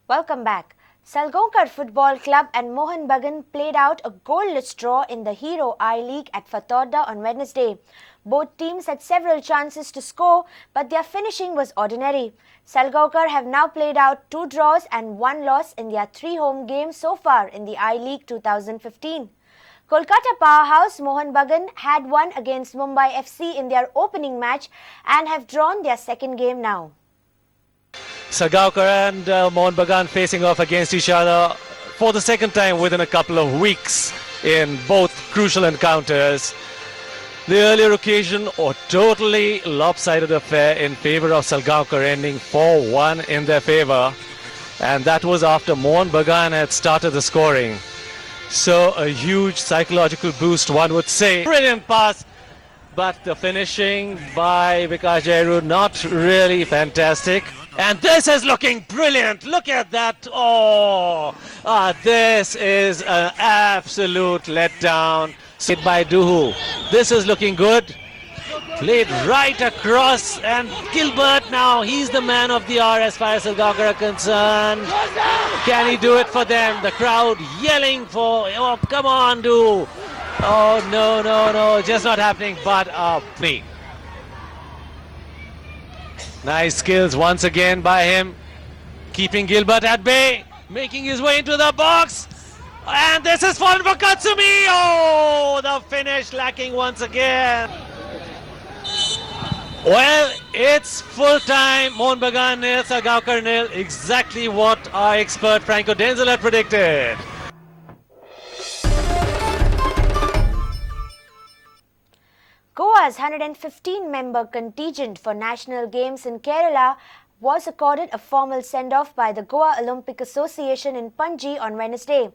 Welcome back. Salgaocar Football Club and Mohun Bagan played out a goalless draw in the Hero I-League at Fatorda on Wednesday. Both teams had several chances to score, but their finishing was ordinary. Salgaocar have now played out 2 draws and 1 loss in their 3 home games so far in the I-League 2015. Kolkata powerhouse Mohun Bagan had won against Mumbai FC in their opening match and have drawn their second game now. Salgaocar and Mohun Bagan facing off against each other for the second time within a couple of weeks in both crucial encounters. The earlier occasion, a totally lopsided affair in favor of Salgaocar, ending 4-1 in their favor. And that was after Mohun Bagan had started the scoring. So a huge psychological boost, one would say. Brilliant pass, but the finishing by Vikash Jairu not really fantastic. And this is looking brilliant. Look at that. Oh, this is an absolute letdown. Hit by Duhu. This is looking good. Played right across, and Gilbert now, he's the man of the hour as far as Salgaocar are concerned. Can he do it for them? The crowd yelling for, oh, come on, Do. Oh, no, no, no, just not happening, but me. Nice skills once again by him, keeping Gilbert at bay, making his way into the box. And this is fallen for Katsumi. Oh, the finish lacking once again. Well, it's full time. Mohun Bagan nil, Salgaocar nil. Exactly what our expert Franco Denzel had predicted. Goa's 115-member contingent for National Games in Kerala was accorded a formal send-off by the Goa Olympic Association in Panji on Wednesday.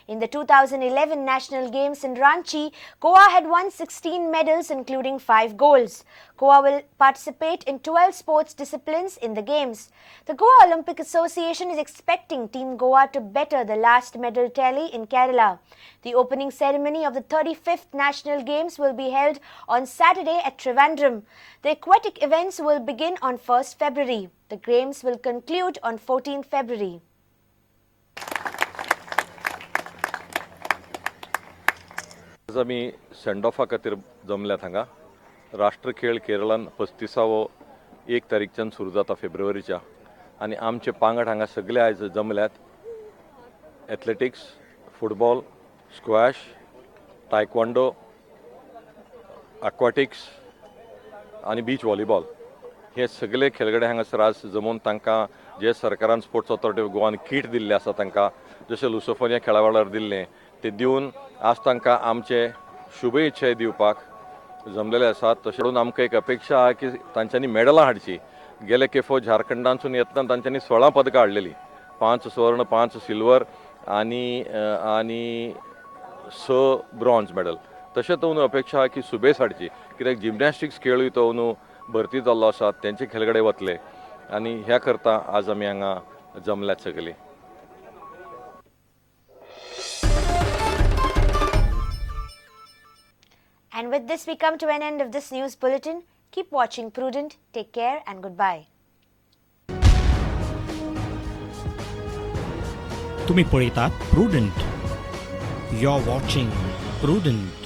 In the 2011 National Games in Ranchi, Goa had won 16 medals including 5 golds. Goa will participate in 12 sports disciplines in the Games. The Goa Olympic Association is expecting Team Goa to better the last medal tally in Kerala. The opening ceremony of the 35th National Games will be held on Saturday at Trivandrum. The aquatic events will begin on 1st February. The Games will conclude on 14th February. आज आमी send ऑफा खातीर जमल्यात हांगा. राष्ट्र खेळ केरळान 35वो 1 तारीखच्यान सुरू जाता फेब्रुवारीच्या, आनी आमचे पांगड हांगा सगळे आयज जमल्यात. Athletics, football, squash, taekwondo, aquatics आनी बीच व्हॉलीबॉल हे सगळे खेळगडे हांगासर आज जमोवन तांकां जे सरकारान स्पोर्ट्स ऑथॉरिटी ऑफ गोवान कीट दिल्लें आसा तांकां, जशें लुसोफोनिया खेळा वेळार दिल्लें ते दिवन आज तांकां आमचे शुभ इच्छा दिवपाक जमलेले आसात. तशें म्हणून आमकां एक अपेक्षा आहा की तांच्यांनी मेडलां हाडची. गेले खेपो झारखंडांतसून येतना तांच्यांनी 16 पदकां हाडलेलीं, 5 सुवर्ण, 5 सिल्वर आनी आनी 6 ब्रॉन्ज मेडल. तशेंच अंदू अपेक्षा आहा की सुबेस हाडची, कित्याक जिमनॅस्टिक्स खेळूय तो अंदू भरती जाल्लो आसा, तेंचे खेळगडे वतले आनी ह्या करता आज आमी हांगा जमल्यात सगळीं. And with this, we come to an end of this news bulletin. Keep watching Prudent. Take care and goodbye. तुम्ही पळयतात Prudent. You are watching Prudent.